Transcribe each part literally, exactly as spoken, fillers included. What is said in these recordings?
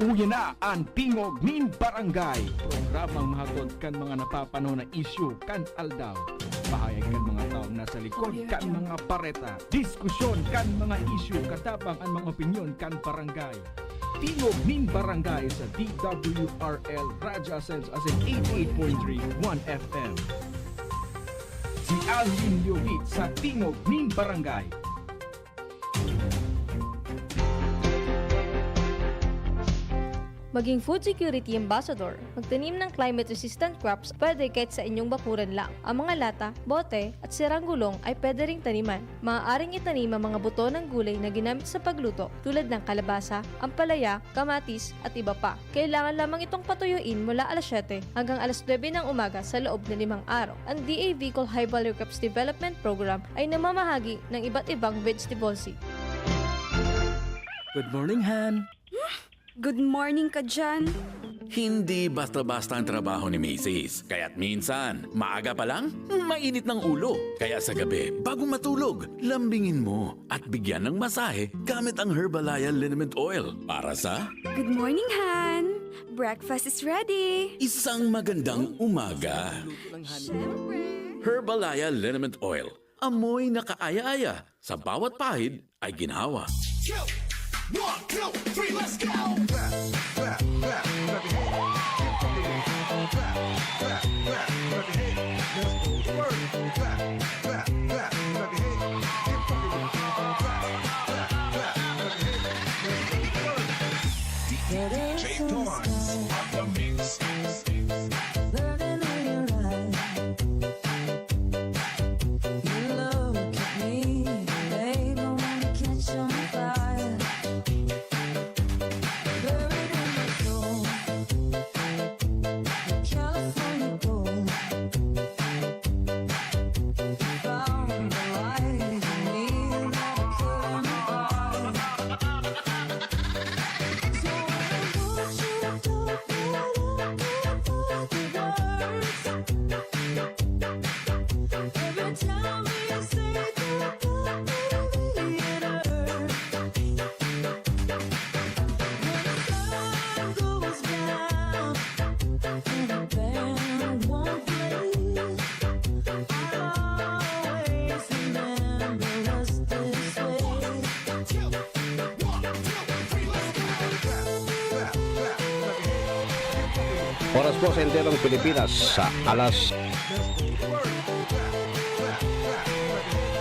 Uya na an Tingog nin Barangay. Programang mahatod kan mga napapanahon na isyu kan aldaw. Pahayag kan mga tawo na sa likod kan mga bareta. Diskusyon kan mga isyu, katabang an mga opinyon kan barangay. Tingog nin Barangay sa D W R L Radyo Asenso asin eighty-eight point three One F M. Si Alvin Leovit sa Tingog nin Barangay. Maging food security ambassador. Magtanim ng climate-resistant crops pwede kahit sa inyong bakuran lang. Ang mga lata, bote, at sirang gulong ay pwede ring taniman. Maaaring itanim ang mga buto ng gulay na ginamit sa pagluto tulad ng kalabasa, ampalaya, kamatis, at iba pa. Kailangan lamang itong patuyuin mula alas siyete hanggang alas nuebe ng umaga sa loob na limang araw. Ang D A V Col High Value Crops Development Program ay namamahagi ng iba't ibang vegetable seed. Good morning, Han. Good morning ka dyan. Hindi basta-basta ang trabaho ni Misis. Kaya't minsan, maaga pa lang, mainit ng ulo. Kaya sa gabi, bago matulog, lambingin mo at bigyan ng masahe gamit ang Herbalaya Liniment Oil para sa Good morning, Han. Breakfast is ready. Isang magandang umaga. Siyempre. Herbalaya Liniment Oil. Amoy na kaaya-aya. Sa bawat pahid ay ginhawa. One, two, three, let's go! Clap, clap, clap, clap, clap your hands. Keep fucking with it. Clap, clap, clap, clap your hands. Let's go to work. Clap, clap, clap, clap your hands. Keep fucking with it. Clap, clap, clap, clap your hands. Let's go to work. D J Torrance on the mix. Oras po sa enterong Pilipinas sa alas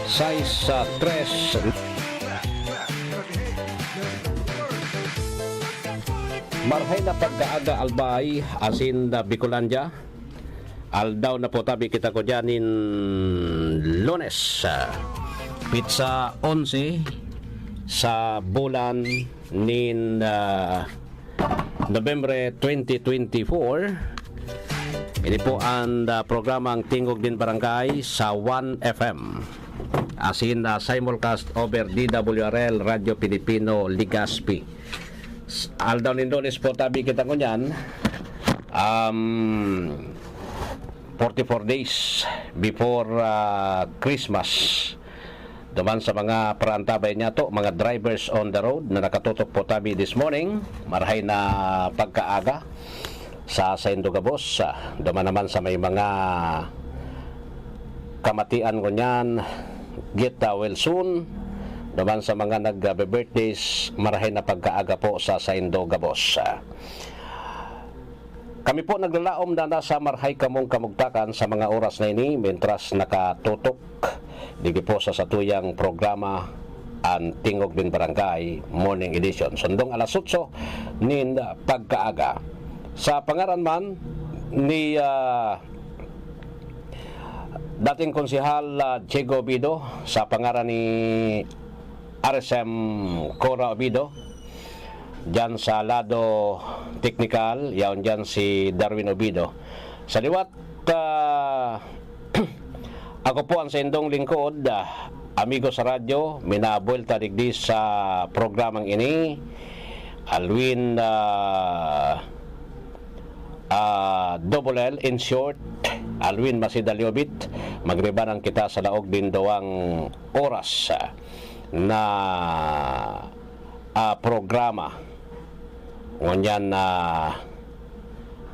sais sa tres. Marhay na pagkaaga, Albay, asin na Bicolandia. Aldaw na po tabi kita ko dyan nin Lunes, ah, pitsa onse sa bulan nin, ah, Nobyembre twenty twenty-four. Ini po ang, ah, programang Tingog nin Barangay sa One F M. Asin, ah, simulcast over D W R L Radyo Pilipino Legazpi. S-, aldaw nin Lunes po tabi kita ngunyan. Um, forty-four days before, ah, Christmas. Duman sa mga parantabay niyato, mga drivers on the road na nakatutok po tabi this morning, marhay na pagkaaga sa saindo gabos, ah, duman naman sa may mga kamatian ngunyan, get, ah, well soon, duman sa mga nagbe-birthdays, marhay na pagkaaga po sa saindo gabos. Ah, Kami po naglalaom na nasa marhay kamong kamugtakan sa mga oras na ini, mientras nakatutok digdi po sa satuyang programa, an Tingog nin Barangay Morning Edition. Sundong alas otso nin pagkaaga. Sa pangaran man ni, ah, dating Konsehal, ah, Diego Obido, sa pangaran ni R S M Cora Obido, diyan sa lado teknikal, yaon diyan si Darwin Obido. Sa liwat, ah, ako po ang saindong lingkod, ah, amigo sa radyo, minabuelta digdi sa programang ini, Alwin, ah, ah, Double L, in short, Alwin Masida Liobit. Magribanan kita sa laog nin duwang oras, ah, na, ah, programa. ngunyan na,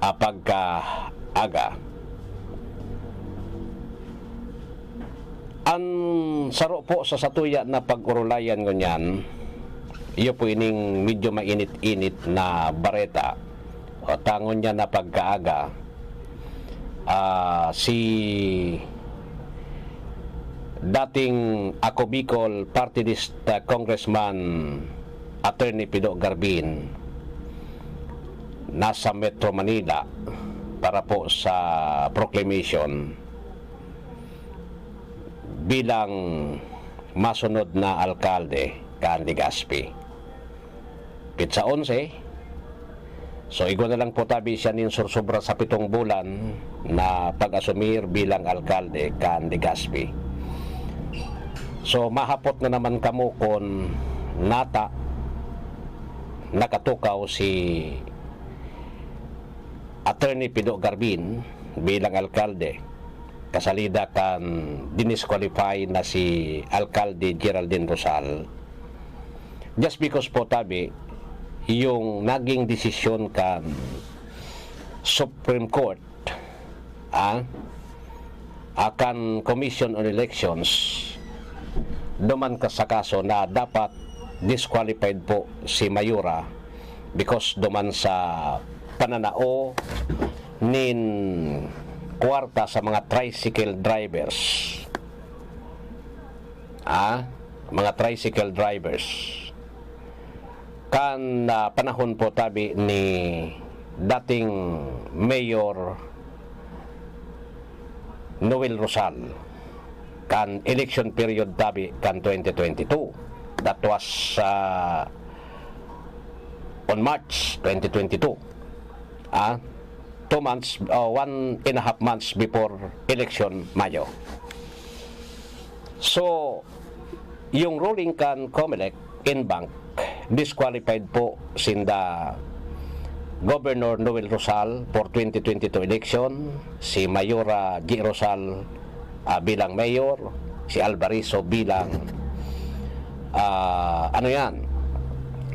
ah, pagkaaga. An saro po sa satuya na pag-orolayan ngunyan, iyo po ining medyo mainit-init na bareta. O, ta ngunyan na pagkaaga, ah, si dating Ako Bicol Party List, ah, Congressman Attorney Pido Garbin nasa Metro Manila para po sa proclamation bilang masunod na alkalde kan Legazpi. Petsa onse. So, igwa na lang po tabi siya nin sursobra sa pitong bulan na pag-asumir bilang alkalde kan Legazpi. So, mahapot na naman kamo kun nata nakatukaw si Attorney Pido Garbin bilang alkalde, kasalida kan dinisqualify na si Alkalde Geraldine Rosal. Just because po tabi, yung naging desisyon kan Supreme Court, ah, ah, kan Commission on Elections, duman ka sa kaso na dapat disqualified po si Mayora because duman sa pananao nin kwarta sa mga tricycle drivers. Ah, mga tricycle drivers. Kan, ah, panahon po tabi ni dating Mayor Noel Rosal, kan election period tabi kan twenty twenty-two. That was, ah, on March twenty twenty-two. Ah, two months, ah, one and a half months before election, Mayo. So, yung ruling kan Comelec en banc, disqualified po sinda Governor Noel Rosal for twenty twenty-two election, si Mayora G Rosal, ah, bilang mayor, si Alvarizo bilang, ah, ano yan,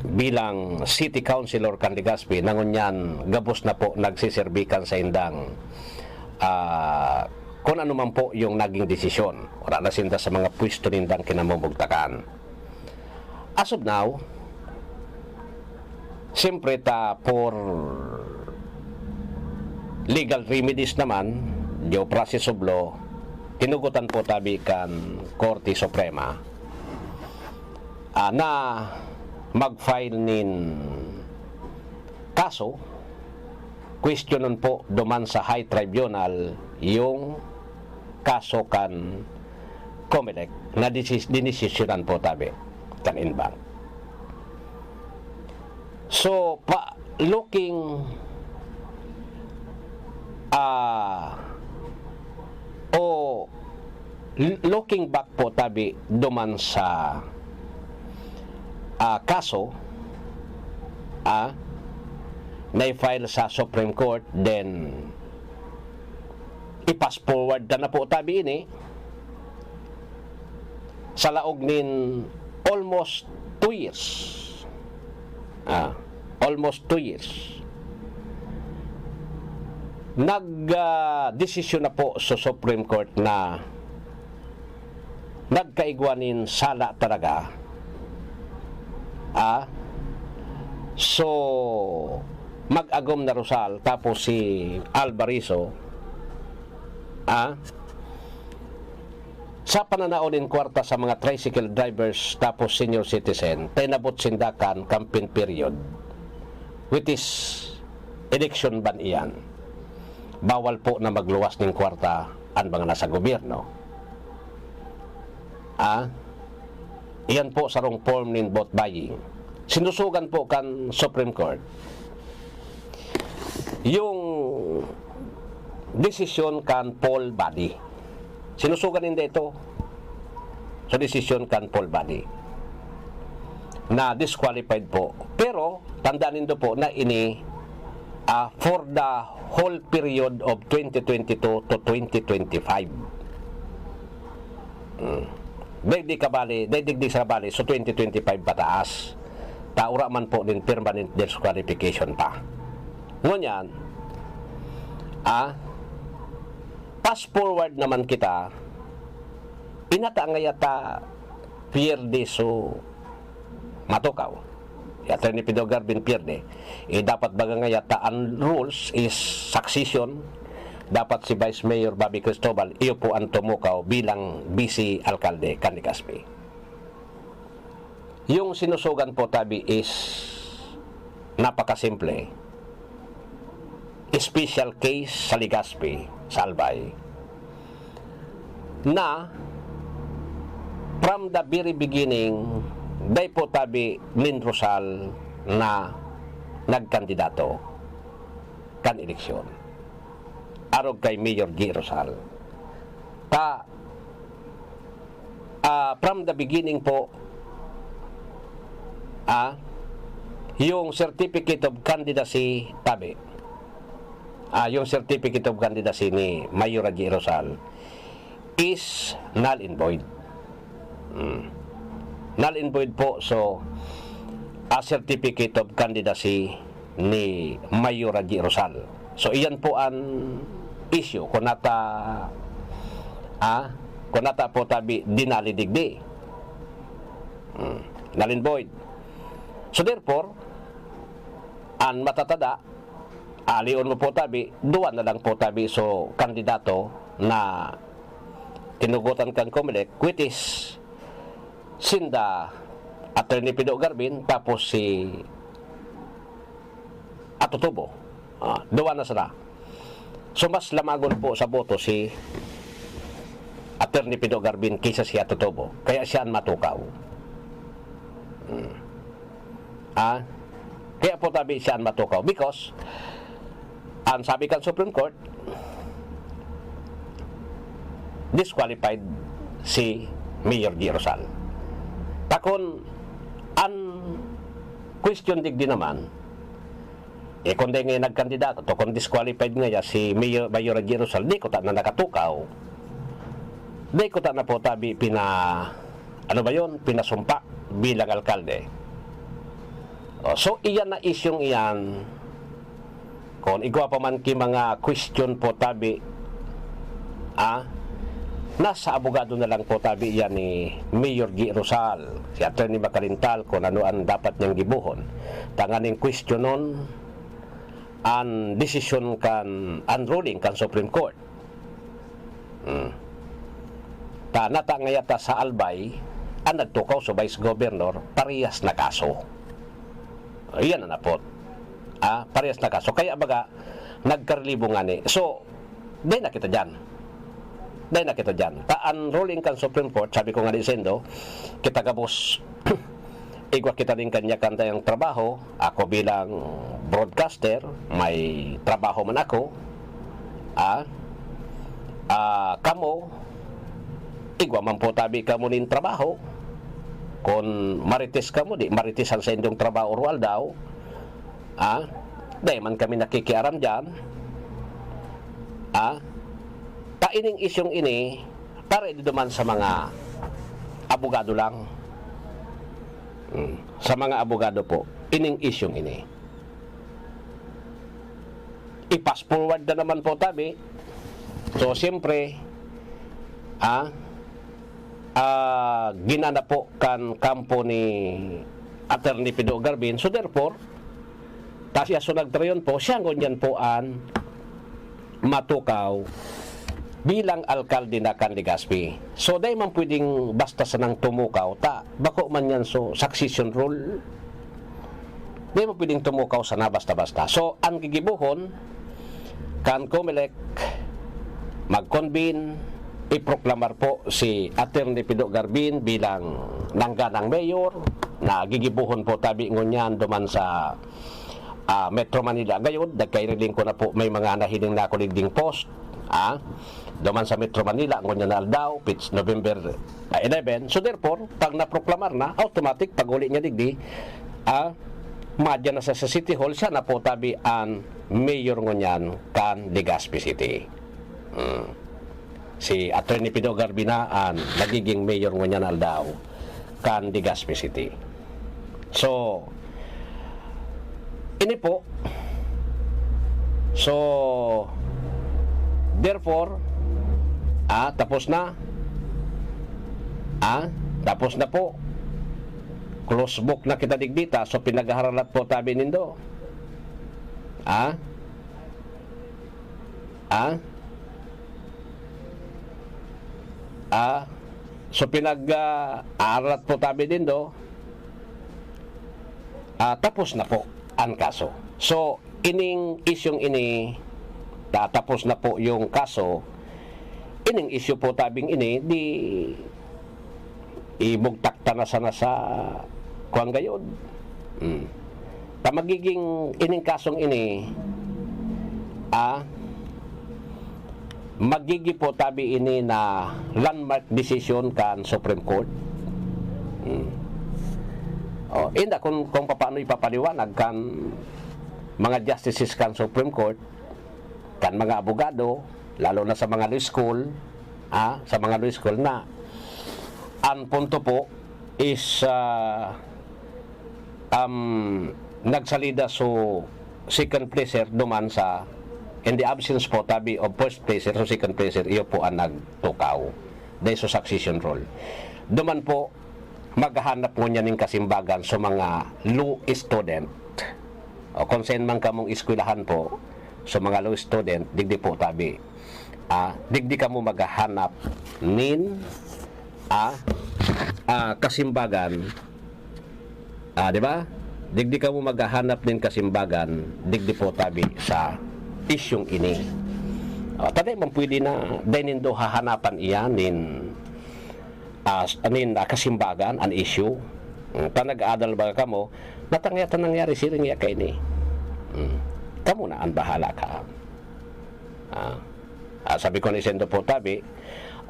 bilang city councilor kan Legazpi, na ngunyan gabos na po nagsiserbi kan saindang, ah, kung ano man po yung naging desisyon. Wala na sinda sa mga pwesto nindang kinamumugtakan. As of now, siyempre ta, for legal remedies naman, due process of law, tinugutan po tabi kan Korte Suprema, ah, na mag-file nin kaso, kwestiyonon po duman sa High Tribunal yung kaso kan Comelec na disis-, dinisisyonan po tabi kan en banc. So, pa, looking, ah, o l-, looking back po tabi duman sa, ah, kaso, ah, na i-file sa Supreme Court, then i-fast forward ta na po tabi ini sa laog nin almost two years. Ah, almost two years. Nag, ah, desisyon na po sa Supreme Court na nagkaigwa nin sala talaga. Ah, so, mag-agom na Rosal, tapos si Alvarizo, ah, sa pananao nin kwarta sa mga tricycle drivers tapos senior citizen, ta inabot sinda kan campaign period, which is election ban iyan. Bawal po na magluwas nin kwarta an mga nasa gobyerno. Ah, iyan po sarong form nin vote buying. Sinusugan po kan Supreme Court yung desisyon kan poll body. Sinusugan ninda ito sa desisyon kan poll body na disqualified po. Pero tandaan nindo po na ini, ah, for the whole period of twenty twenty-two to twenty twenty-five. Mm. Dai, di ka bali, dai digdi sa bali, so twenty twenty-five pataas. ta wara man po nin permanent disqualification pa. Ngunyan, ah, fast forward naman kita, inata ngaya ta pierde so matukaw. Si Attorney Pedro Garbin pierde. Eh, dapat baga ngaya ta an rules is succession, dapat si Vice Mayor Bobby Cristobal, iyo po an tumukaw bilang vice alkalde kan Legazpi. Yung sinusugan po tabi is napakasimple. Special case sa Legazpi, sa Albay, na from the very beginning, dai po tabi nin Rosal na nagkandidato kan eleksyon. Arog kay Mayor G. Rosal. Ta, ah, from the beginning po, ah, yung certificate of candidacy tabi. Ah, yung certificate of candidacy ni Mayor G. Rosal is null and void. Hmm. Null and void po, so, a certificate of candidacy ni Mayor G. Rosal. So, iyan po an issue. Kung nata, ah, kung nata po tabi, dinali digdi. Hmm. Null and void. So, therefore, an matatada, alion mo po tabi, duwa na lang po tabi, so, kandidato na tinugotan kan Comelec, which is sinda Attorney Pido Garbin, tapos si Atotubo. Ah, duwa na sila. So, mas lamagon po sa boto si Attorney Pido Garbin kaysa si Atotubo. Kaya siya an matukaw. Hmm. Ah, kaya po tabi siya an matukaw. Because, ang sabi kan Supreme Court, disqualified si Mayor G. Rosal. Takon, an question digdi naman, eh, kung di nga nagkandidato, to kung disqualified nga ya si Mayor, Mayor G. Rosal, di ko ta na nakatukaw. Di ko ta na po tabi pina, ano ba yun, pinasumpa bilang alkalde. O, so, iyan na isyong iyan, kung igwa pa man ki mga question po tabi, ah, nasa abogado na lang po tabi iyan ni Mayor G. Rosal, si Attorney Macalintal, kung ano ang dapat niyang gibuhon. Tanganing questionon an desisyon kan, an ruling kan Supreme Court. Hmm. Ta, nata ngaya ta sa Albay, an nagtukaw sa Vice Governor, parehas na kaso. Iyan an apot. Ah, parehas na kaso. Kaya baga, nagkarelibo ngani. So, dai na kita diyan. Dai na kita diyan. Ta, an ruling kan Supreme Court, sabi ko ngani saindo, kita gabos, igwa kita nin kanya-kanyang trabaho. Ako bilang broadcaster, may trabaho man ako. Ah, ah, kamo, igwa man po tabi kamo nin trabaho. Kun marites kamo, di marites an saindong trabaho oro-aldaw. Ah, dai man kami nakikiaram diyan. Ah, ta ining isyong ini, para iduman sa mga abogado lang. Hmm, sa mga abogado po, ining isyong ini. I-fast forward na naman po tabi. So, siyempre, ah, ah, ginana po kan kampo ni Attorney Pido Garbin. So, therefore, ta siya so nagtrayon po, siya ngunyan po an matukaw bilang alkalde na kan Legazpi. So, dai man pwedeng basta sanang tumukaw, ta bako man yan so succession rule. Dai man pwedeng tumukaw sana basta-basta. So, ang gigibohon kan Comelec, mag-convene, iproklamar po si Attorney Pido Garbin bilang nangganang mayor, na gigibohon po tabi ngunyan duman sa, ah, Metro Manila. Gayod, nagkairiling ko na po, may mga nahiling na ako digding post, ah, duman sa Metro Manila, ngunyan na aldaw, pits-, November, ah, eleven. So therefore, pag naproklamar na, automatic, pag uli niya digdi, ah, madya na sa, sa City Hall, siya na po tabi an mayor ngunyan kan Legazpi City. Hmm. Si Attorney Pido Garbin na an nagiging mayor ngunyan aldaw kan Legazpi City. So, Ini po. So, therefore, ah, tapos na. Ah, tapos na po. Close book na kita digdita. So, pinaghaharalat po tabi nindo. Ah? Ah? Ah? So, pinag, ah, aralat po tabi nindo. Ah, tapos na po ang kaso. So, ining isyung ini, ta-, tapos na po yung kaso, ining isyu po tabing ini, di ibugtak ta na sana sa kuwan gayod. Hmm. Ta magiging ining kasong ini, ah, magigi po tabi ini na landmark decision kan Supreme Court. Hmm. Oh, inda kung, kung papaano ipapaliwanag kan mga justices kan Supreme Court, kan mga abogado, lalo na sa mga law school, ah, sa mga law school na ang punto po is, ah, um, nagsalida so second placer duman sa, in the absence po tabi of first placer, so second placer, iyo po ang nagtukaw. Dahil sa succession rule. Duman po, maghahanap ngunyan nin kasimbagan sa mga law student. O kung saan man kamong eskwelahan po, sa mga law student, digdi po tabi. Ah, digdi kamo maghahanap nin, ah, ah, kasimbagan. Ah, di ba? Digdi kamo maghahanap nin kasimbagan, digdi po tabi sa isyung ini. Ah, ta dai man pwede na dai nindo hahanapan iyan nin, ah, s-, nin, ah, kasimbagan, an issue. Mm, ta nag-aadal baga kamo, na tangya ta nangyari siring ya kaini. Mm. Kamo na an bahala ka. Ah, ah, sabi ko ni Sendo po tabi,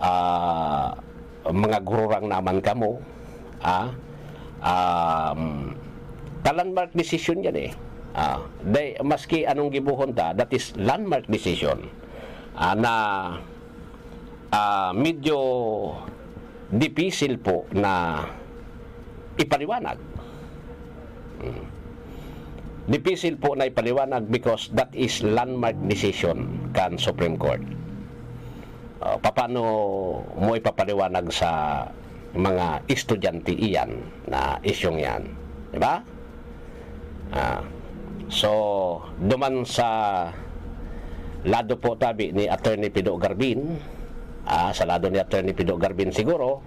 ah, mga gururang naman kamo, ah, um, ta landmark decision yan eh. Ah, dai, maski anong gibohon ta, that is landmark decision. Ah, na, ah, medyo dipisil po na ipaliwanag. Hmm. Dipisil po na ipaliwanag because that is landmark decision kan Supreme Court. Ah, papaano mo ipapaliwanag sa mga estudyante iyan na isyung yan? Di ba? Ah, so, duman sa lado po tabi ni Attorney Pido Garbin, ah, sa lado ni Attorney Pido Garbin siguro,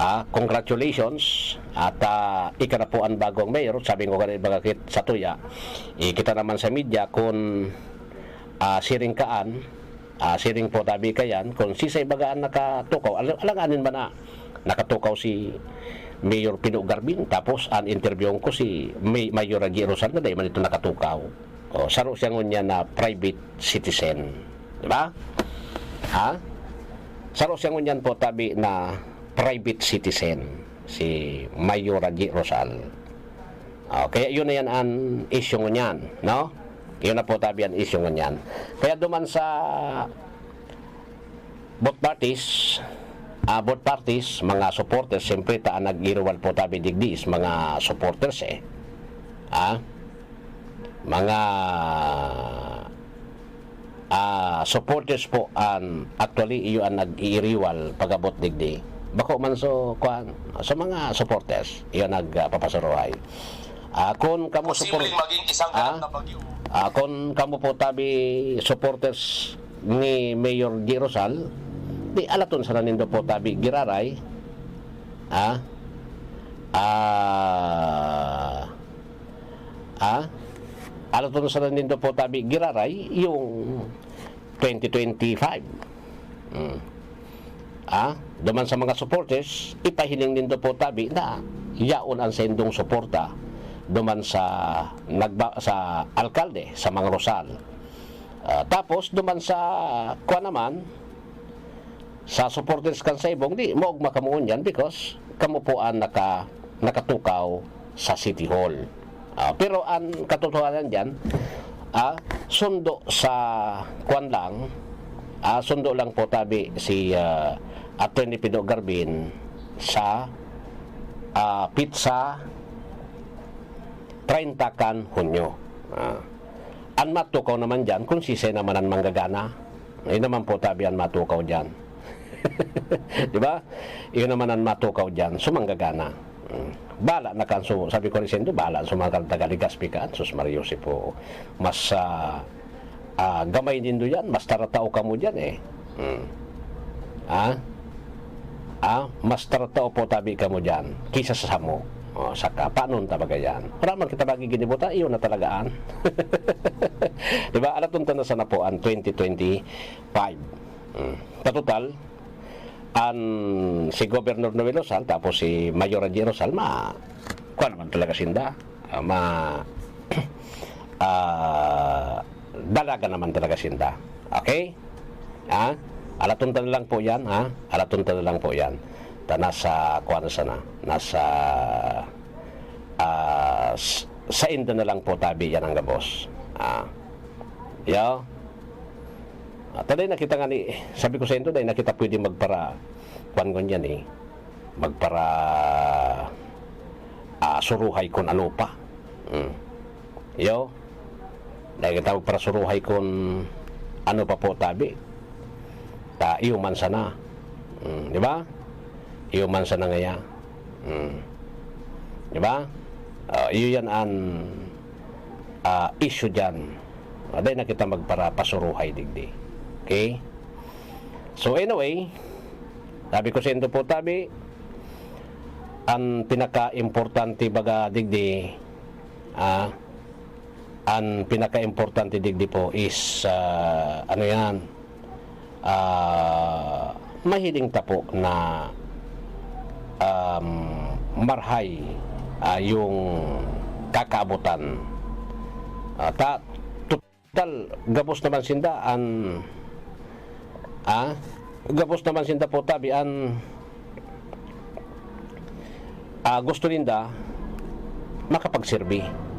ah, congratulations. At, ah, ika na po ang bagong mayor. Sabi ko kanina, bagakit sa tuya, eh, kita naman sa media kung, ah, siring kaan, ah, siring po tabi kayan, kung sisay baga ang nakatukaw. Al-, alanganin ba na nakatukaw si Mayor Pido Garbin, tapos ang interviewon ko si May-, Mayor Agi Rosal na dai man ito nakatukaw. O, saro siya ngunyan na private citizen. Di ba? Ha? Saro siya ngunyan po tabi na private citizen, si Mayor Agi Rosal. Ah, kaya yun na yan ang issue ngunyan, no? Yun na po tabi ang issue ngunyan. Kaya duman sa both parties, ah, both parties, mga supporters, siyempre ta ang nag-iriwal po tabi digdi is mga supporters eh. Ah, mga, ah, supporters po an actually iyo ang nag-iiriwal pag-abot digdi. Bako man so, kuan, sa mga supporters, iyo nagpapasuruhay. Ah, kun kamo Posibleng supor-, maging isang ah, ganap na bagyo. Ah, kun kamo po tabi supporters ni Mayor G. Rosal, di alaton sana nindo po tabi giraray. Ah, ah, ah, alaton sana nindo po tabi giraray yung twenty twenty-five. Hmm. Ah, duman sa mga supporters, ipahiling nindo po tabi na yaon ang saindong suporta duman sa nagba-, sa alkalde sa Mangrosal. Ah, tapos duman sa kuan naman, sa supporters kan Saibong, di maogma kamo ngunyan because kamo po ang naka-, nakatukaw sa City Hall. Ah, pero ang katotohanan diyan, ah, sundo sa kuwan lang, ah, sundo lang po tabi si, ah, Attorney Pido Garbin sa, ah, petsa treinta kan Hunyo. Ah. An matukaw naman diyan, kung sisay naman an manggagana. Yun naman po, tabi, an matukaw diyan. Di ba? Yun naman an matukaw diyan, so manggagana. Hmm. Bala na kan, so, sabi ko rin sendo, bala sa mga taga Legazpi kan, sus Maria Jose po. Mas, ah, ah, gamay nindo yan, mas taratao kamo diyan eh. Hmm. Ha? Ah, mas taratao po, tabi, kamo diyan kaysa sa samo. O, saka, paano ta baga yan? Wala man kita magiginibutan, iyo na talaga an. Di ba? Alaton ta na sana po an twenty twenty-five. Hmm. Sa total, an si Governor Noel Rosal, tapos si Mayor Angie Rosal, ma-, kuwan naman talaga sinda. Ah, ma-, ah, dalaga naman talaga sinda. Okay? Ha? Alaton ta na lang po yan, ha? Alaton ta na lang po yan. Ta nasa, kuwan sana, nasa, ah, s-, sainda na lang po, tabi, yan ang gabos. Ah. Yo. At dai na kita ngani, sabi ko saindo, dai na kita pwede magpara-, kuwan ngunyan eh. Magpara-, ah, suruhay kun ano pa. Hmm. Yo. Dai kita magparasuruhay kun ano pa po, tabi. Ta iyo man sana. Hmm, di ba? Iyo man sana ngaya. Hmm. Di ba? Ah, iyo yan an, ah, issue diyan. Ah, dai na kita magparapasuruhay digdi. Okay? So anyway, sabi ko saindo po, tabi, an pinaka-importante baga digdi, ah, an pinaka-importante digdi po is, ah, ano yan, ah, mahiling ta po na, um, marahay, ah, yung kakaabotan. Ah, ta-, total, gabos naman sinda an, ah, gabos naman sinda po, tabi, an, ah, gusto ninda makapagserbi.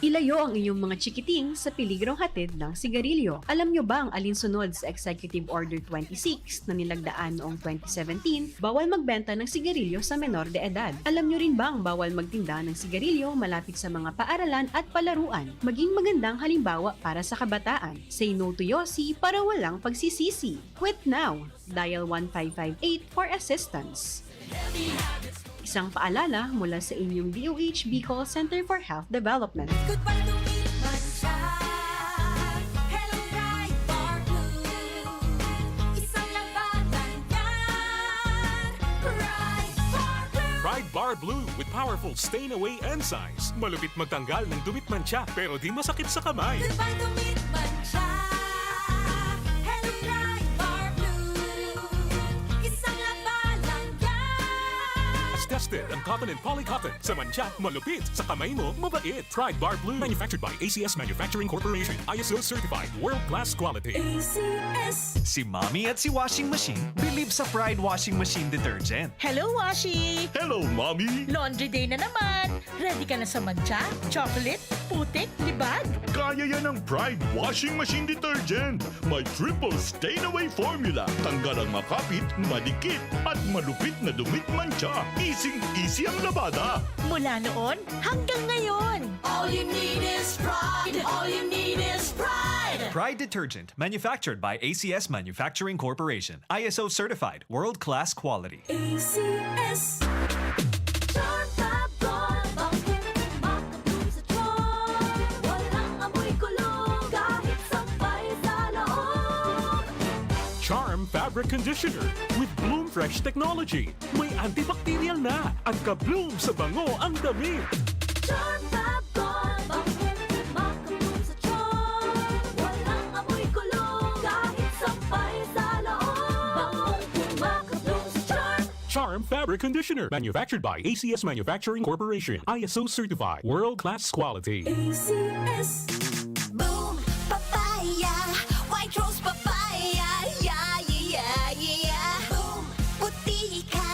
Ilayo ang inyong mga chikiting sa peligrong hatid ng sigarilyo. Alam nyo bang alinsunod sa Executive Order twenty-six na nilagdaan noong twenty seventeen, bawal magbenta ng sigarilyo sa menor de edad? Alam nyo rin bang bawal magtinda ng sigarilyo malapit sa mga paaralan at palaruan? Maging magandang halimbawa para sa kabataan. Say no to Yossi para walang pagsisisi. Quit now! Dial one five five eight for assistance. Isang paalala mula sa inyong D O H Bicol Center for Health Development. Goodbye to meat mancha. Hello, Pride Bar Blue. Isang labanan yan. Pride Bar Blue. Pride Bar Blue with powerful stain away enzymes. Malupit magtanggal ng dumi at mantsa, pero di masakit sa kamay. Goodbye to meat mancha. Hello, Pride Bar Blue. Isang labanan yan. Tested ang cotton and polycotton. Sa mantsa, malupit. Sa kamay mo, mabait. Pride Bar Blue. Manufactured by A C S Manufacturing Corporation. I S O certified. World class quality. A C S. Si Mommy at si Washing Machine believe sa Pride Washing Machine Detergent. Hello, Washi! Hello, Mommy! Laundry day na naman! Ready ka na sa mantsa, chocolate, putik, libag? Kaya yan ng Pride Washing Machine Detergent. May triple stain away formula. Tanggal ang makapit, madikit, at malupit na dumi't mantsa. Easing-easy ang labada. Mula noon hanggang ngayon. All you need is pride. All you need is pride. Pride detergent, manufactured by A C S Manufacturing Corporation. I S O certified, world-class quality. A C S. Charm Fab Gold, bangkong makabloom sa charm. Walang amoy kulog, kahit sampay sa loob. Charm Fabric Conditioner with Bloom Fresh Technology. May antibacterial na at ka-bloom sa bango ang damit. Charm Fab Gold, bangkong makabloom sa charm. Walang amoy kulog, kahit sampay sa loob. Bangkong makabloom sa charm. Charm Fabric Conditioner, manufactured by A C S Manufacturing Corporation, I S O certified, world class quality. A C S. Boom! Papaya! White Rose Papaya! Yeah, yeah, yeah, yeah, yeah! Boom! Puti ka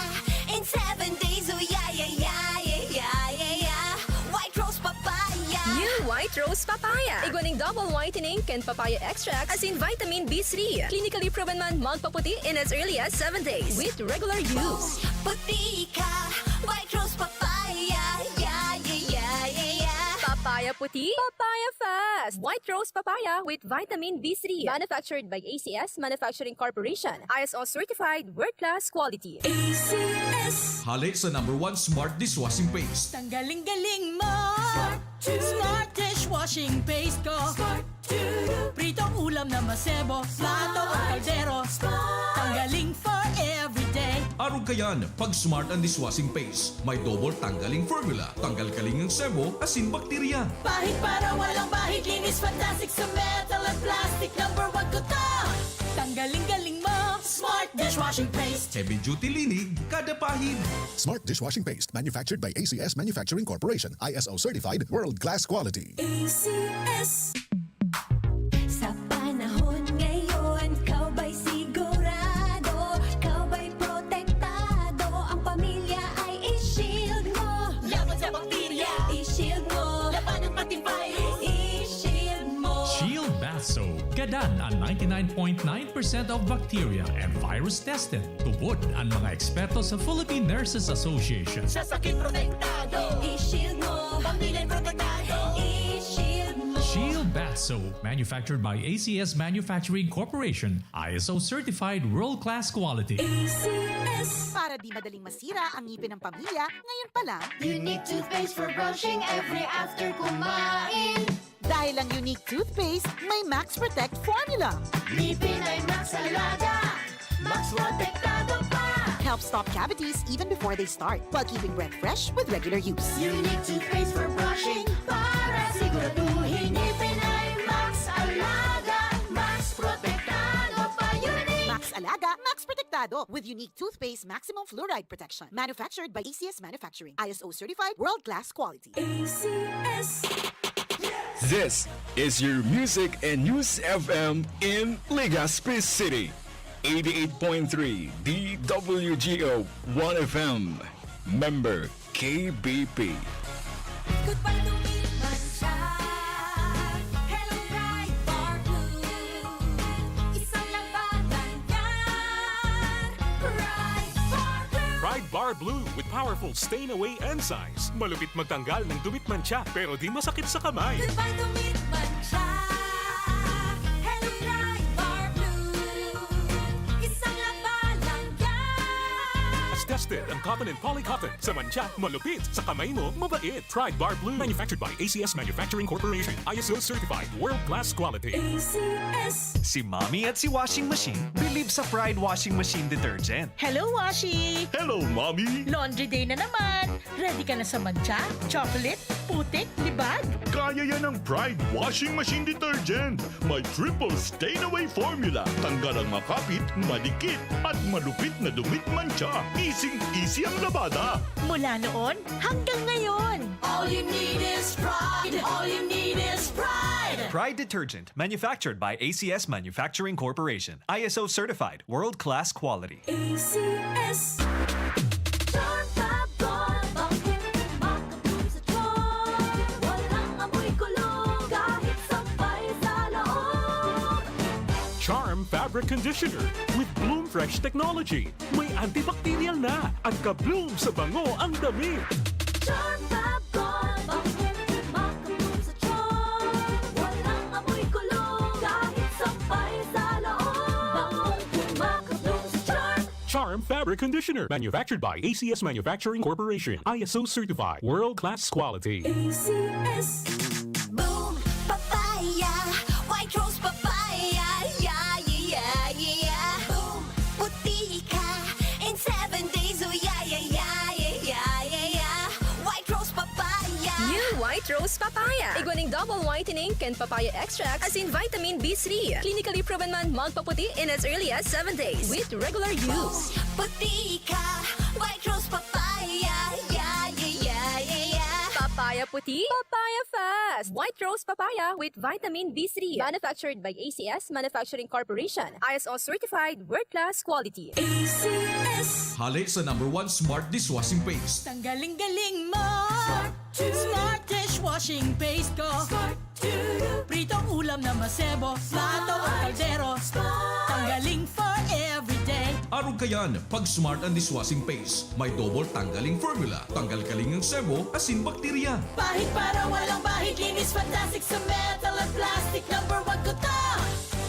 in seven days! Oh, yeah, yeah, yeah, yeah, yeah, yeah, yeah! White Rose Igwa ning double whitening kan papaya extract asin vitamin B three. Clinically proven man magpaputi in as early as seven days with regular use. Puti ka, White Rose Papaya. Yeah, yeah, yeah, yeah, yeah. Papaya puti, papaya fast. White Rose Papaya with vitamin B three. Manufactured by A C S Manufacturing Corporation. I S O certified, world-class quality. A C S. Hale sa number one smart dishwashing paste. Tanggaling-galing mo! Smart dishwashing paste ko. Pritong ulam na masebo, plato o kaldero. Tanggaling for everyday. Arog kayan, pag Smart ang dishwashing paste. May double tanggaling formula. Tanggal kaling ang sebo, asin bakterya. Pahid para walang bahid, linis fantastic sa metal at plastic. Number one ko to. Tanggaling-galing mo, Smart dishwashing paste. Heavy duty linig, kada pahid. Smart dishwashing paste, manufactured by A C S Manufacturing Corporation, I S O certified, world class quality. A C S. Sa panahon ngayon, ikaw ba'y sigurado? Ikaw ba'y protektado? Ang pamilya ay i-shield mo. Laban sa bakterya. I-shield mo. Labanan pati virus. I-shield mo. Shield Bath Soap. Gadan ang ninety-nine point nine percent of bacteria and virus tested. Tubod ang mga eksperto sa Philippine Nurses Association. Sa sakit protektado. I-shield mo. Pamilya protektado. I-shield mo. Shield Bath Soap, manufactured by A C S Manufacturing Corporation, I S O certified, world-class quality. A C S. Para di madaling masira ang ngipin ng pamilya, ngayon pa lang. Unique toothpaste for brushing every after kumain. Dahil ang Unique Toothpaste may Max Protect Formula. Ngipin ay Max Alaga, Max Protektado pa. Helps stop cavities even before they start, while keeping breath fresh with regular use. Unique Toothpaste for brushing, para siguraduhin ngipin ay Max Alaga, Max Protektado pa. Unique. Max Alaga, Max Protektado, with Unique Toothpaste Maximum Fluoride Protection. Manufactured by A C S Manufacturing. I S O certified, world-class quality. A C S. This is your Music and News F M in Legazpi City. Eighty-eight point three D W G O One F M. Member K B P. Goodbye to me, man siya. Hello, Pride Bar Blue. Isang labanan yan. Pride Bar Blue. Pride Bar Blue with powerful stain away enzymes. Malupit magtanggal ng dumi at mantsa, pero di masakit sa kamay. Goodbye to me, man siya. Hello, Pride Bar Blue. Isang labanan yan. As tested ang cotton and poly cotton. Sa mantsa, malupit. Sa kamay mo, mabait. Pride Bar Blue. Manufactured by A C S Manufacturing Corporation. I S O certified. World class quality. A C S. Si Mommy at si Washing Machine believe sa Pride Washing Machine Detergent. Hello, Washi! Hello, Mommy! Laundry day na naman! Ready ka na sa mantsa, chocolate, putik, libag? Kaya yan ng Pride Washing Machine Detergent! May triple stain away formula. Tanggal ang makapit, madikit, at malupit na dumi't mantsa. Easing-easy ang labada. Mula noon hanggang ngayon. All you need is Pride. All you need is Pride. Pride Detergent, manufactured by A C S Manufacturing Corporation. I S O certified, world-class quality. A C S. Charm Fab Gold, bangkeng makabloom sa charm. Walang amoy kulog, kahit sampay sa loob. Charm Fabric Conditioner with Bloom Fresh Technology. May antibacterial na at ka-bloom sa bango ang damit. Charm Fab Gold, bangkeng makabloom sa charm. Walang amoy kulog, kahit sampay sa loob. Bangkeng makabloom sa charm. Charm Fabric Conditioner, manufactured by A C S Manufacturing Corporation, I S O certified, world class quality. A C S. Boom Papaya, White Rose Papaya, yeah, yeah, yeah, yeah. Boom, puti ka in seven days, oh yeah, yeah, yeah, yeah, yeah, yeah, yeah. White Rose Papaya. New White Rose Papaya. Igwa ning double whitening kan papaya extract asin vitamin B three. Clinically proven man magpaputi in as early as seven days with regular use. Puti ka, White Rose Papaya, yeah, yeah, yeah, yeah, yeah. Papaya Puti? Papaya Fest! White Rose Papaya with Vitamin B three. Manufactured by A C S Manufacturing Corporation. I S O certified, world-class quality. A C S. Hale sa number one smart dishwashing paste. Tanggaling-galing mo! Smart dishwashing paste ko. Pritong ulam na masebo, plato o kaldero. Tanggaling for everyday. Arog kayan, pag Smart ang dishwashing paste. May double tanggaling formula. Tanggal kaling ang sebo, asin bakterya. Pahid para walang bahid, linis fantastic sa metal at plastic. Number one ko to.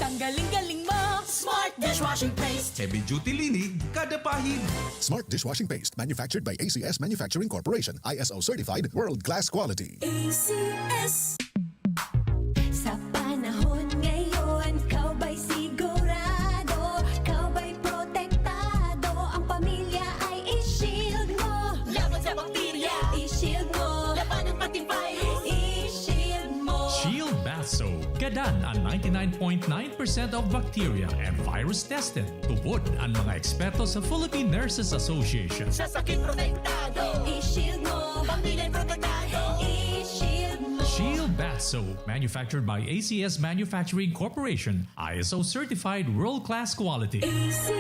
Tanggaling-galing mo, Smart dishwashing paste. Heavy duty linig, kada pahid. Smart dishwashing paste, manufactured by A C S Manufacturing Corporation, I S O certified, world-class quality. A C S. Sa panahon ngayon, ikaw ba'y sigurado? Ikaw ba'y protektado? Ang pamilya ay i-shield mo. Laban sa bakterya. I-shield mo. Laban ng pati virus. I-shield mo. Shield Bath Soap. Gadan ang ninety-nine point nine percent of bacteria and virus tested. Tubod ang mga eksperto sa Philippine Nurses Association. Sa sakit protektado. I-shield mo. Pamilya protektado. I-shield mo. Shield Bath Soap, manufactured by A C S Manufacturing Corporation, I S O certified, world-class quality. A C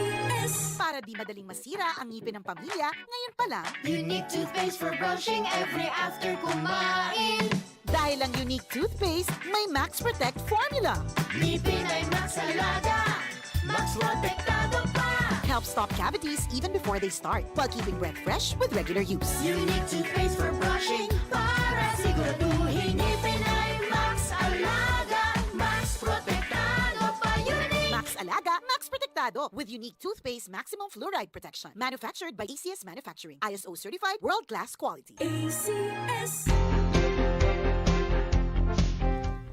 S. Para di madaling masira ang ngipin ng pamilya, ngayon pa lang. Unique toothpaste for brushing every after kumain. Dahil ang Unique toothpaste may Max Protect formula. Ngipin ay Max Alaga, Max Protektado pa. Helps stop cavities even before they start, while keeping breath fresh with regular use. Unique toothpaste for brushing para siguraduhin ngipin ay Max Alaga, Max Protektado pa. Unique. Max Alaga, Max Protektado with Unique Toothpaste Maximum Fluoride Protection. Manufactured by A C S Manufacturing. I S O certified, world-class quality. A C S.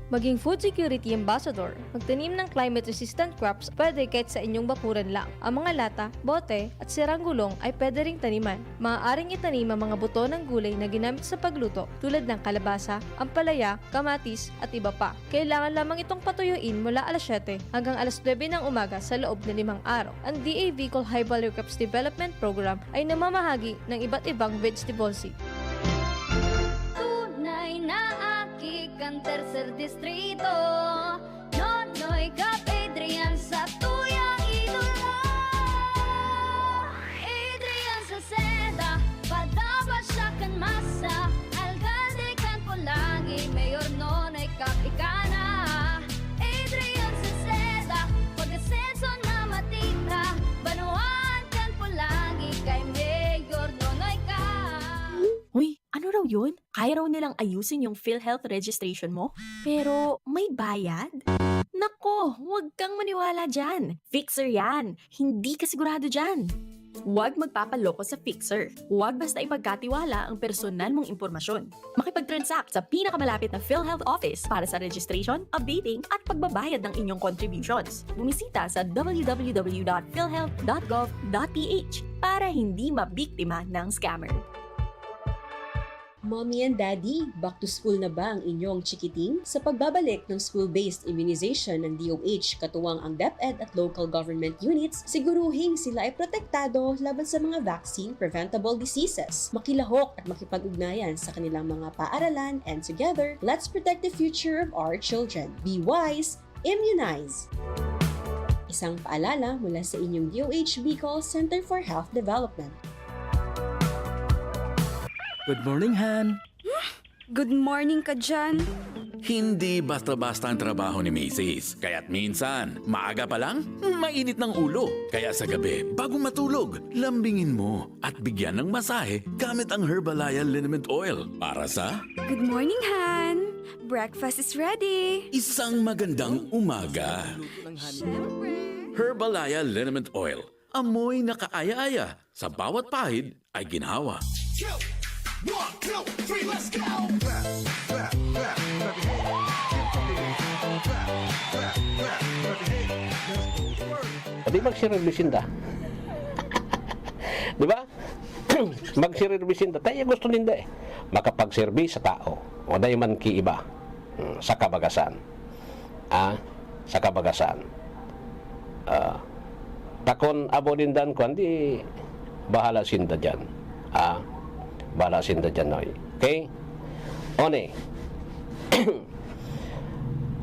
Maging food security ambassador. Magtanim ng climate-resistant crops, pwede kahit sa inyong bakuran lang. Ang mga lata, bote, at sirang gulong ay pwede ring taniman. Maaaring itanim ang mga buto ng gulay na ginamit sa pagluto, tulad ng kalabasa, ampalaya, kamatis, at iba pa. Kailangan lamang itong patuyuin mula alas siyete hanggang alas nuebe ng umaga sa loob na limang araw. Ang D A Bicol High Value Crops Development Program ay namamahagi ng iba't ibang vegetable seed. Tunay na aki kan Tercer Distrito, Nonoy Cap Adrian sa tuyang idolo. Adrian Salceda, padaba siya kan masa, alkalde kan Polangui, Mayor Nonoy Cap ika na. Adrian Salceda, pag-asenso na matira, banwaan kan Polangui kay Mayor Nonoy Cap. Uy, ano raw yun? Kaya raw nilang ayusin yung PhilHealth registration mo? Pero may bayad? Nako, huwag kang maniwala dyan. Fixer yan. Hindi ka sigurado dyan. Huwag magpapaloko sa Fixer. Huwag basta ipagkatiwala ang personal mong impormasyon. Makipag-transact sa pinakamalapit na PhilHealth office para sa registration, updating, at pagbabayad ng inyong contributions. Bumisita sa w w w dot philhealth dot gov dot p h para hindi mabiktima ng scammer. Mommy and Daddy, back to school na ba ang inyong chikiting? Sa pagbabalik ng school-based immunization ng D O H, katuwang ang DepEd at local government units, siguruhing sila ay protektado laban sa mga vaccine-preventable diseases. Makilahok at makipag-ugnayan sa kanilang mga paaralan, and together, let's protect the future of our children. Be wise, immunize! Isang paalala mula sa inyong D O H Bicol Center for Health Development. Good morning, Han. Good morning ka dyan. Hindi basta-basta ang trabaho ni Misis. Kaya't minsan, maaga pa lang, mainit ng ulo. Kaya sa gabi, bago matulog, lambingin mo at bigyan ng masahe gamit ang Herbalaya Liniment Oil para sa Good morning, Han. Breakfast is ready. Isang magandang umaga. Siyempre. Herbalaya Liniment Oil. Amoy na kaaya-aya. Sa bawat pahid ay ginhawa. Go! One, two, three, let's go! Clap, clap, clap, clap your hands. Clap, clap, clap your hands. Let's go to work. Di magsirerbis sinda. Di ba? Magsirerbis sinda. Tayo gusto ninda eh. Makapagserbi sa tao. O dahil man ki iba. Hmm, sa kabagasan. Ah, sa kabagasan. Ah, takon abo nindan ko, hindi, bahala sinda dyan. Ah, bahala sinda dyan, oy. Okay? One,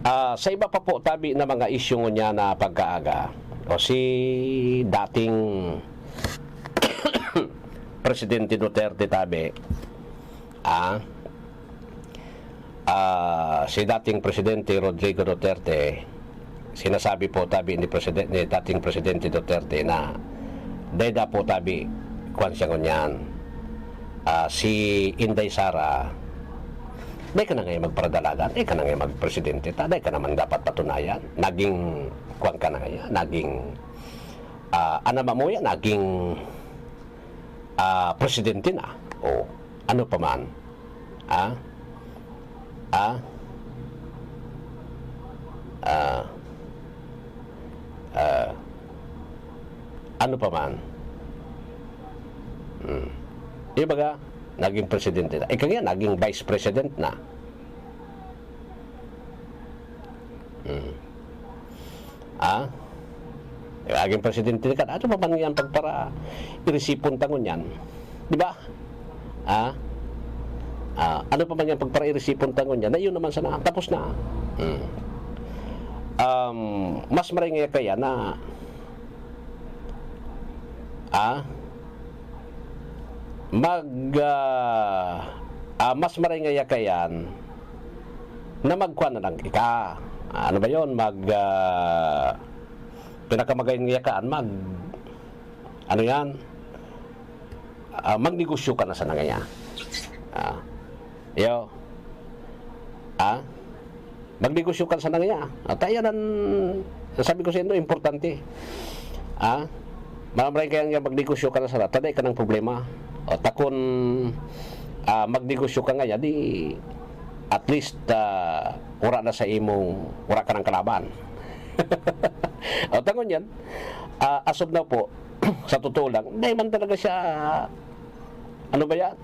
ah, sa iba pa po tabi na mga isyu ngunyan na pagkaaga, o si dating Presidente Duterte tabi, ah, ah, si dating Presidente Rodrigo Duterte, sinasabi po tabi ni Presiden-, ni dating Presidente Duterte na dai da po tabi, kwan siya ngunyan. Ah, si Inday Sara, dai ka na ngayon magparadalagan, dai ka na ngayon magpresidente ta, dai ka naman dapat patunayan. Naging kwan ka na ngayon, naging, ah, anama mo yan, naging, ah, presidente na. O, ano pa man? Ah? Ah? Ah? Ah? Ano pa man? Hmm. Yung baga, naging presidente na. Ika nga, naging vice president na. Hmm. Ah? Naging presidente ka. Ano pa man yan pagpara irisipon tangon yan? Di ba? Ah? Ah, ano pa man yan pagpara irisipon tangon yan? Na yun naman sana. Tapos na. Hmm. Um, mas maray nga kaya na, ah? Mag, ah, ah, mas maray nga yakayan na magkuha na lang ika. Ah, ano ba yon? Mag, ah, pinakamagayon nga yakaan, mag, ano yan? Ah, magnegosyo ka na sana ngayon. Ah, yo. Ah? Magnegosyo ka sana ngayon. At ayan ang sabi ko sa inyo, importante. Ah? Maramray kaya nga magnegosyo ka na sana, taday ka ng problema. O, takon, ah, magnegosyo ka ngayon, di at least, ah, wala na sa imong, wala ka ng kalaban. O, tangon yan, ah, as of now po, sa totoo lang, dahil man talaga siya, ano ba yan?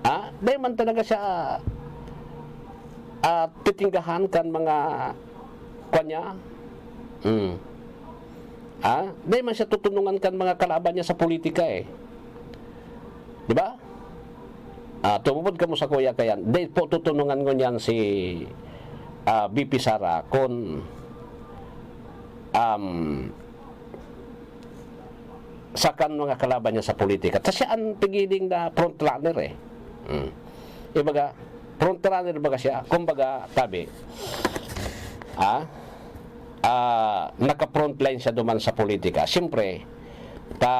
Ha? Dahil man talaga siya, ah, titinggahan kan mga, kwan niya? Hmm. Ha? Dahil man siya tutunungan kan mga kalaban niya sa politika eh. Di ba? Ah, tumupod kamo sa kuya kayan. Dahil po tutunungan ngunyan si, ah, V P Sara kung, um, sa kan mga kalaban niya sa politika. Ta siya ang pigiling na frontrunner eh. Hmm. Ibaga, frontrunner baga siya. Kumbaga, tabi, ah, ah, naka-frontline siya duman sa politika. Siyempre, ta,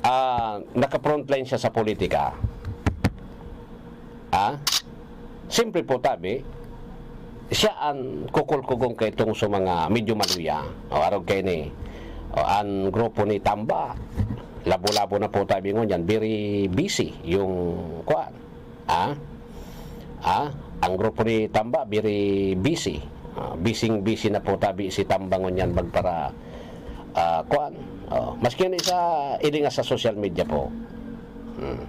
ah, naka-frontline siya sa politika. Ah? Siyempre po, tabi, siya ang kukulkugong kaitong sa mga medyo maluya. O, arog kayo ni, o, ang grupo ni Tamba, labo-labo na po tabi ngunyan, very busy yung, kuan. Ah? Ah? Ang grupo ni Tamba, very busy. Ah, busy-busy na po tabi si Tamba ngunyan magpara, ah, kuan. Oh, maski yan isa, ilingas sa social media po. Hmm.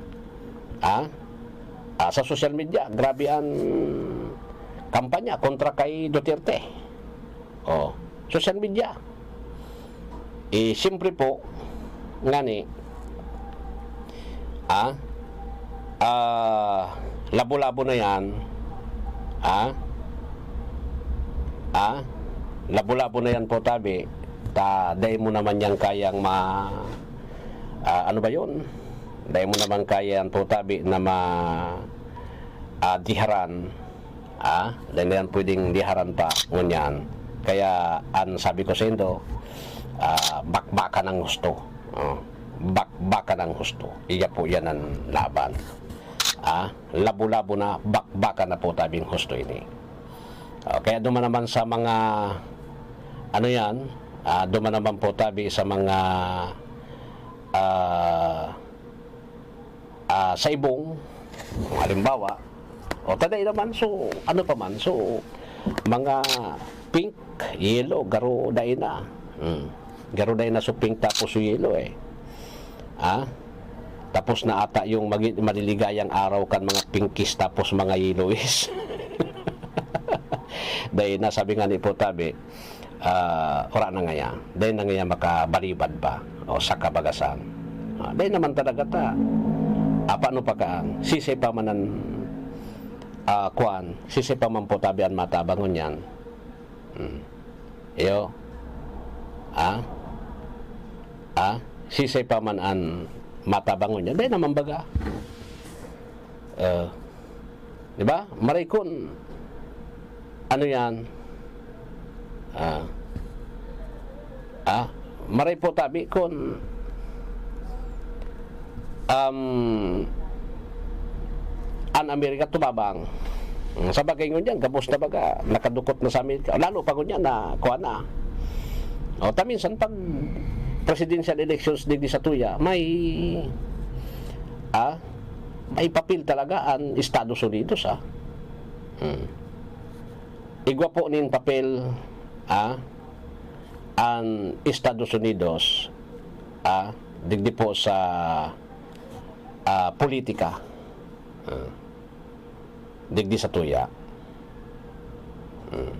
Ah? Ah, sa social media, grabe ang kampanya kontra kay Duterte. Oh, social media. Eh, siyempre po, ngani, ah, ah, labo-labo na yan, ah, ah, labo-labo na yan po, tabi, ta, dai mo naman yan kayang ma-, ah, ano ba yun? Dai mo naman kaya yan po, tabi, na ma-, ah, diharan. Ah, dai na yan pwedeng diharan pa, ngunyan. Kaya, ang sabi ko sa indo, ah, bakbakan ang husto. Oh, bakbakan ang husto. Iya po yan ang laban. Ah, labo-labo na, bakbakan na po tabing husto ini. Ah, kaya duman naman sa mga, ano yan, ah, duman naman po tabi sa mga, ah, ah, sa ibong, halimbawa, o taday naman, so, ano pa man, so, mga pink, yellow, garo dai na. Hmm. Garo dai na so pink tapos so yellow eh. Ah? Tapos na ata yung magi-, maliligayang araw kan mga pinkies tapos mga yellowies. Dai na, sabi nga ni po tabi, ah, wala na ngaya. Dai na ngaya makabalibad pa o sa kabagasan. Ah, dai naman talaga ta. Ah, paano pa kaan? Sisay pa man an, ah, kuan, sisay pa man po tabi an matabang ngunyan. Hmm. Iyo. Ah? Ah? Sisay pa man an matabang ngunyan. Dai naman baga. Eh, di ba? Maray kun, ano yan? Ah. Ah? Maray po tabi kun, um, an Amerika tumabang. Mm, sa bagay ngunyan, gabos na baga, nakadukot na sa Amerika. Lalo pa ngunyan na, kuha na. O, ta minsan pag presidential elections digdi sa tuya, may, ah, may papel talaga an Estados Unidos, ah. Hmm. Igwa po nin papel, ah, an Estados Unidos, ah, digdi po sa, ah, politika. Ah, digdi sa tuya. Hmm.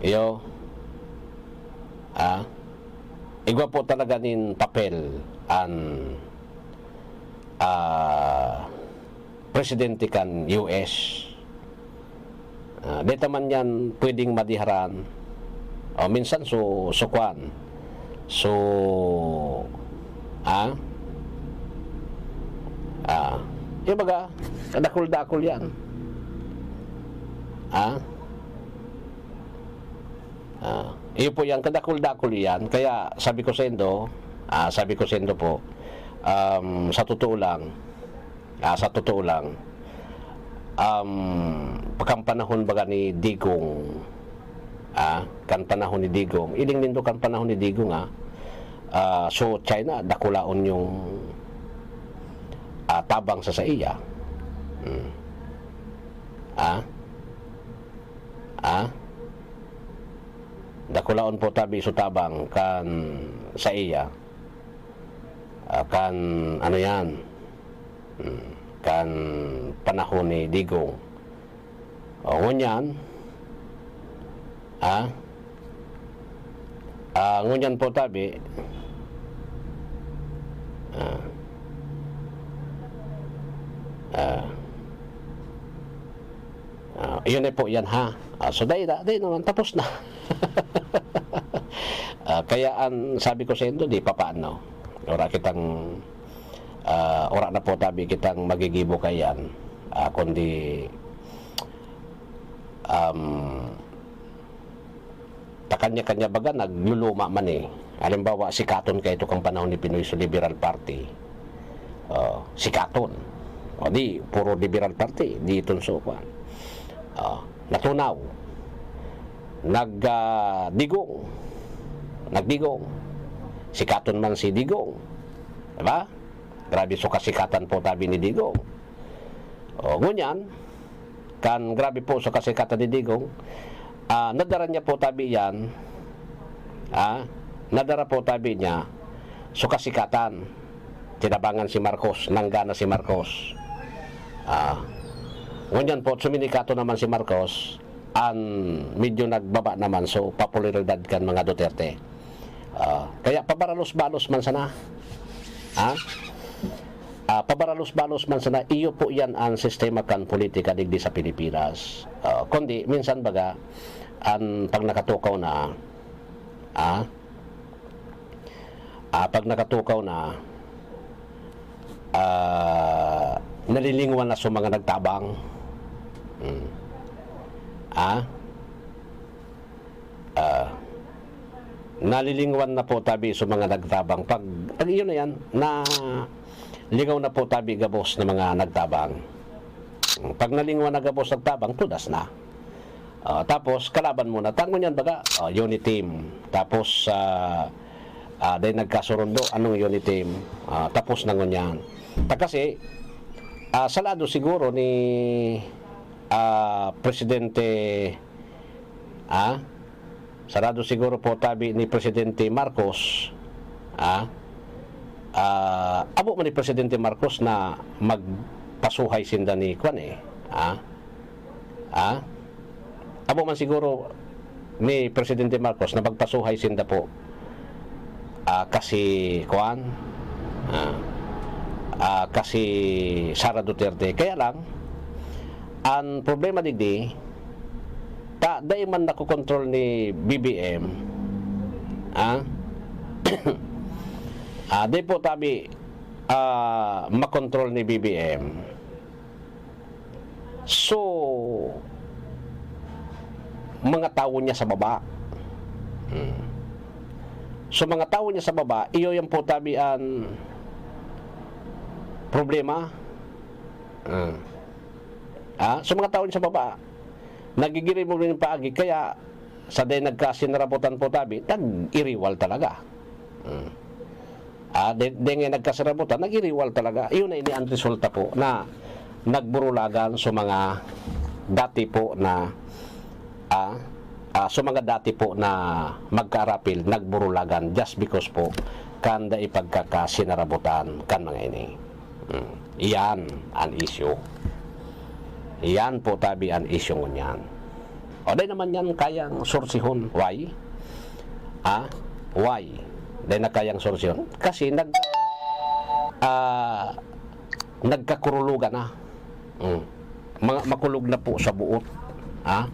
Iyo, ah, igwa po talaga nin papel an, ah, presidente kan U S. Ah, deta man yan pwedeng madiharan. O, minsan so, so kwan. So, ah? Ah, yung baga, kadakul-dakul yan. Ah? Ah, iyo po yan, kadakul-dakul yan. Kaya sabi ko sa indo, ah, sabi ko sa indo po, um, sa totoo lang, ah, sa totoo lang, um, pagkan panahon baga ni Digong, ah, kan panahon ni Digong, iling nindo kan panahon ni Digong, ah, ah, so China, dakulaon yung, ah, tabang sa saiya. Hmm. Ah? Ah? Dakulaon po tabi so tabang kan saiya. Ah, kan, ano yan? Hmm, kan panahon ni Digong. O, ngunyan, ah, ah, ngunyan po tabi, ah, ah, ah, yun na po yan, ha? Ah, so, dai na, dai naman, tapos na. Ah, kaya an sabi ko sa indo, di papaano. Wala kitang, ah, wala na po tabi kitang magigibo kaiyan. Ah, kundi, um, ta kanya-kanya baga, nagluluma man eh. Halimbawa, sikaton kaito kan panahon ni Pinoy so Liberal Party. Oh, sikaton. O di, puro Liberal Party, di iton so, kwan. Oh, natunaw. Nag, ah, digong. Nagdigong. Sikaton man si Digong. Diba? Grabe so kasikatan po tabi ni Digong. O, ngunyan, kan grabe po so kasikatan ni Digong, ah, nadara niya po tabi yan, ah, nadara po tabi niya so kasikatan. Tinabangan si Marcos, nanggana si Marcos. Ah, ngunyan po, suminikato naman si Marcos, an medyo nagbaba naman so popularidad kan mga Duterte. Ah, kaya pabaralos-balos man sana. Ha? Ah, pabaralos-balos man sana, iyo po yan ang sistema kan politika digdi sa Pilipinas. Ah, kundi, minsan baga, an pag nakatukaw na, ah, ah, pag nakatukaw na, ah, nalilingwan na sa mga nagtabang. Hmm. Ah? Ah, nalilingwan na po tabi sa mga nagtabang. Pag, pag iyon na yan, na lingaw na po tabi gabos na mga nagtabang. Pag nalingwan na gabos nagtabang, tudas na. Ah, tapos, kalaban mo na. Tangon yan, baga, ah, uniteam. Tapos, ah, ah, dahil nagkasurundo, anong uniteam? Ah, tapos na ngunyan. Ta kasi, ah, sa lado siguro ni, ah, Presidente, ah, sa lado siguro po tabi ni Presidente Marcos, ah, ah, abo man ni Presidente Marcos na magpasuhay sinda ni kwan eh, ah, ah, abo man siguro ni Presidente Marcos na magpasuhay sinda po, ah, kasi kwan, ah, ah, kasi Sara Duterte. Kaya lang, ang problema digdi, ta dai man nakokontrol ni B B M, ah, ah, dai po tabi, ah, makontrol ni B B M. So, mga tawo niya sa baba. Hmm. So, mga tawo niya sa baba, iyo yan po tabi an problema. Ah. Ah, so, mga tawo niya sa baba, nagigirimo rin paagi, kaya sa day nagkasinarabutan po tabi, nag-iriwal talaga. Hmm. Ah, de, de nga nagkasarabutan, nag-iriwal talaga. Iyon na ini ang resulta po na nagburulagan sa mga dati po na, ah, ah, sa mga dati po na magkaarapil, nagburulagan just because po kan dai pagkakasinarabutan kan mga ini. Hmm. Iyan ang issue. Iyan po tabi ang issue ngunyan. O, dai naman yan kayang sursihon. Why? Ah? Why? Dai na kayang sursihon. Kasi nag-, ah, nagkakurulugan na. Mm. Mga makulog na po sa buot. Ah?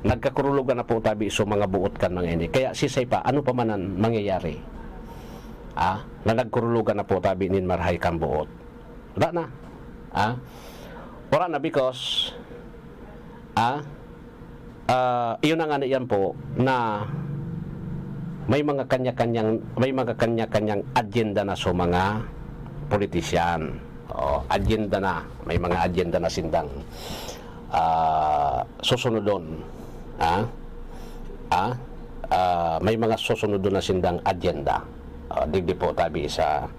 Nagkakurulugan na po tabi so mga buot kan mga ini. Kaya sisay pa, ano pa man ang mangyayari? Ah? Na nagkurulugan na po tabi nin marahay kan buot. Wala na. Ah? Wala na because, ah, ah, iyon na nga na iyan po na may mga kanya-kanyang, may mga kanya-kanyang agenda na sa mga politisyan. O, agenda na. May mga agenda na sindang, ah, susunodon. Ah? Ah? Ah, may mga susunodon na sindang agenda. Ah, digdi po tabi sa,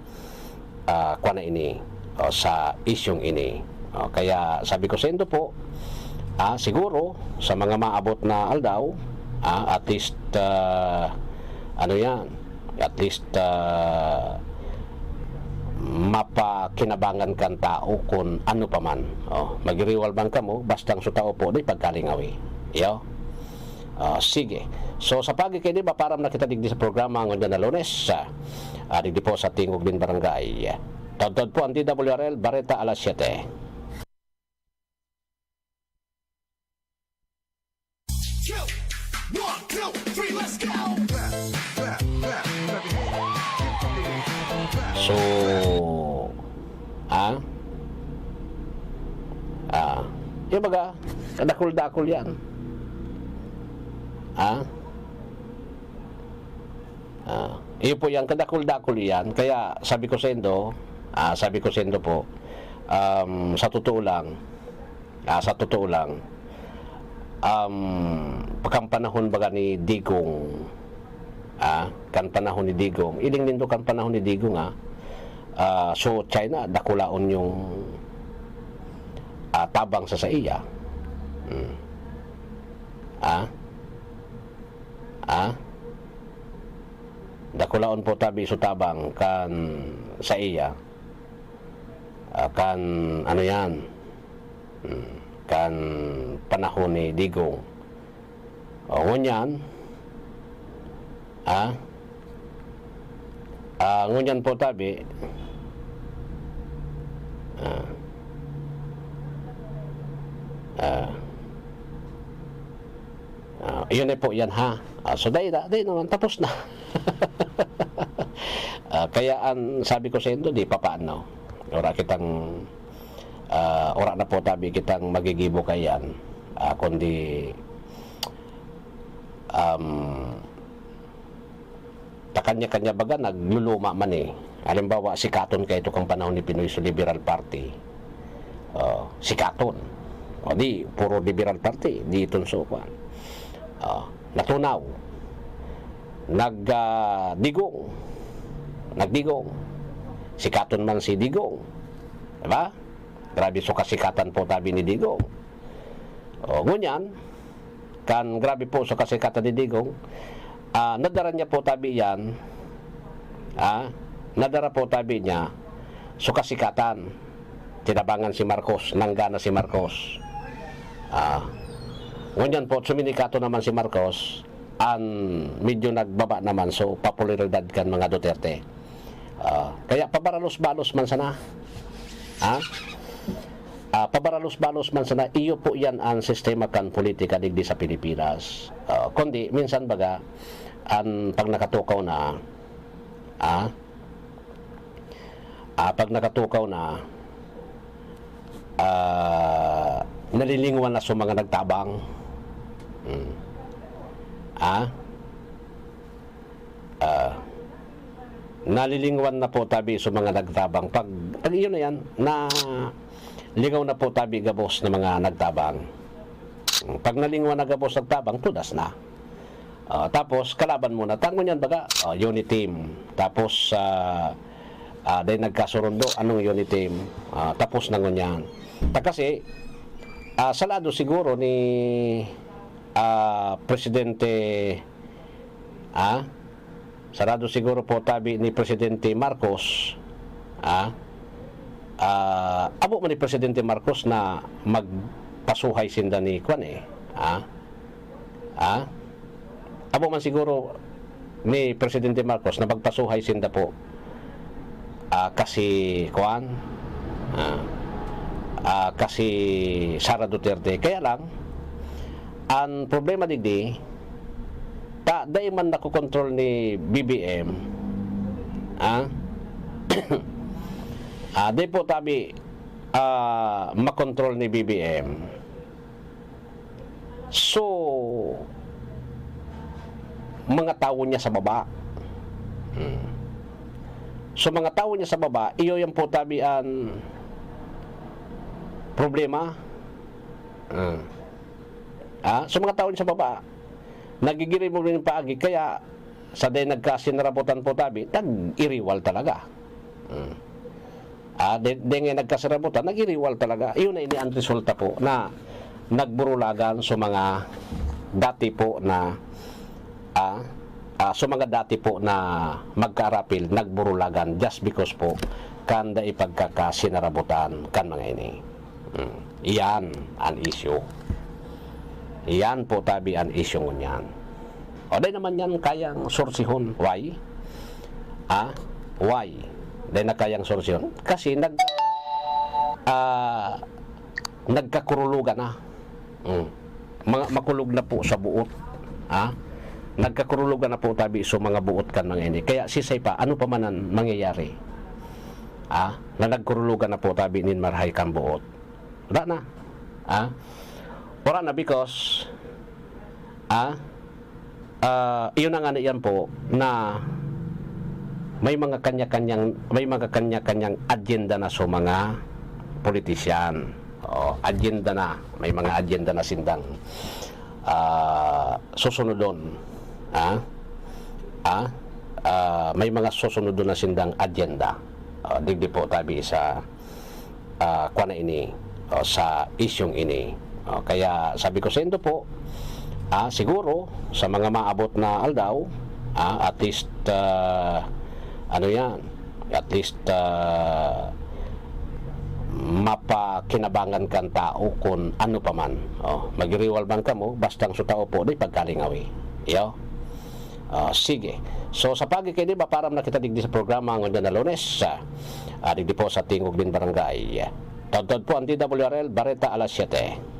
ah, kwan na ini, o sa isyung ini. O, kaya sabi ko sa indo po, ah, siguro sa mga maabot na aldaw, ah, at least, ah, ano yan, at least, ah, mapakinabangan kan tao kun ano pa man. O, magiriwal man kamo, bastang sa tao po, di pagkalingawi. Iyo? Ah, sige. So, sa pagi kaini, maparam na kita digdi sa programa ngunyan na Lunes, ah, ah, digdi po sa Tingog nin Barangay. Tawtawd po ang D W R L Bareta alas siyete. So, ah? Ah, yung baga, kadakul-dakul yan. Ah? Ah, iyo po yan, kadakul-dakul yan. Kaya sabi ko sa indo, ah, sabi ko sa indo po, um, sa totoo lang, ah, sa totoo lang, um, kan panahon baga ni Digong, ah, kan panahon ni Digong, iling nindo kan panahon ni Digong, ah, ah, so China, dakulaon yung, ah, tabang sa saiya. Hmm. Ah? Ah? Dakulaon po tabi so tabang kan saiya, ah, kan ano yan, hmm, kan panahon ni Digong. O, ngunyan, ah, ah, ngunyan po tabi, ah, ah, ah, yun na po yan, ha. Ah, so, dai na, dai naman, tapos na. Ah, kaya ang sabi ko sa indo, di papaano. Ora kitang, ah, ora na po tabi kitang magigibo kaiyan. Ah, kundi, um, ta kanya-kanya baga, nagluluma man eh. Halimbawa, sikaton kaito kan panahon ni Pinoy so Liberal Party. Oh, sikaton. O di, puro Liberal Party, di iton so kwan. Oh, natunaw. Nag, ah, digong. Nagdigong. Sikaton man si Digong. Diba? Grabe so kasikatan po tabi ni Digong. O, ngunyan, kan grabe po so kasikatan ni Digong, ah, nadara niya po tabi yan, ah, nadara po tabi niya so kasikatan. Tinabangan si Marcos, nanggana si Marcos. Ah, ngunyan po, suminikato naman si Marcos, an medyo nagbaba naman so popularidad kan mga Duterte. Ah, kaya pabaralos-balos man sana. Ha? Ah, pabaralos-balos man sana, iyo po yan ang sistema kan politika digdi sa Pilipinas. Ah, kundi, minsan baga, an pag nakatukaw na, ah, ah, pag nakatukaw na, ah, nalilingwan na sa mga nagtabang. Hmm. Ah? Ah, nalilingwan na po tabi sa mga nagtabang. Pag, pag iyon na yan, na lingaw na po tabi gabos na mga nagtabang. Pag nalingwan na gabos nagtabang, tudas na. Ah, tapos, kalaban mo na. Tangon yan baga, ah, uniteam. Tapos, ah, ah, dahil nagkasurundo, anong uniteam? Ah, tapos na ngunyan. Ta kasi, ah, sa lado siguro ni, ah, Presidente, ah, sarado siguro po tabi ni Presidente Marcos, ah, ah, abo man ni Presidente Marcos na magpasuhay sinda ni kwan eh, ah, ah, abo man siguro ni Presidente Marcos na magpasuhay sinda po, ah, kasi kwan, ah, ah, kasi Sara Duterte. Kaya lang, ang problema digdi, ta, dai man nakokontrol ni B B M, ah, ah, dai po tabi, ah, makontrol ni B B M. So, mga tawo niya sa baba. Hmm. So, mga tawo niya sa baba, iyo yan po tabi an problema. Ah. Ah, so, mga tawo niya sa baba, nagigiri mo rin paagi, kaya sa day nagkasinarabutan po tabi, nag-iriwal talaga. Hmm. Ah, de, de nga nagkasarabutan, nag-iriwal talaga. Iyon na ini ang resulta po na nagburulagan sa mga dati po na, ah, ah, sa mga dati po na magkaarapil, nagburulagan just because po kan dai pagkakasinarabutan kan mga ini. Hmm. Iyan ang isyu. Iyan po tabi ang isyu ngunyan. O, dai naman yan kayang sursihon. Why? Ah? Why? Dai na kayang sursihon. Kasi nag-, ah, nagkakurulugan na. Mm. Mga makulog na po sa buot. Ah? Nagkakurulugan na po tabi sa mga buot kan mga ini. Kaya sisay pa, ano pa man ang mangyayari? Ah? Na nagkurulugan na po tabi nin marahay kang buot. Wala na. Ah? Wala na because, ah, ah, iyon na nga na iyan po na may mga kanya-kanyang, may mga kanya-kanyang agenda na sa mga politisyan. Oo, agenda na. May mga agenda na sindang, ah, susunodon. Ah? Ah? Ah, may mga susunodon na sindang agenda. Ah, digdi po tabi sa, ah, kwan na ini, o sa isyong ini. O, kaya sabi ko sa indo po, ah, siguro sa mga maabot na aldaw, ah, at least, ah, ano yan, at least, ah, mapakinabangan kan tao kun ano pa man. O, magiriwal man kamo, bastang sa tao po, di pagkalingawi. Iyo. Ah, sige. So, sa pagi kaini, maparam na kita digdi sa programa ngunyan na Lunes, ah, ah, digdi po sa Tingog nin Barangay. Todtod po ang D W R L, Bareta alas siyete.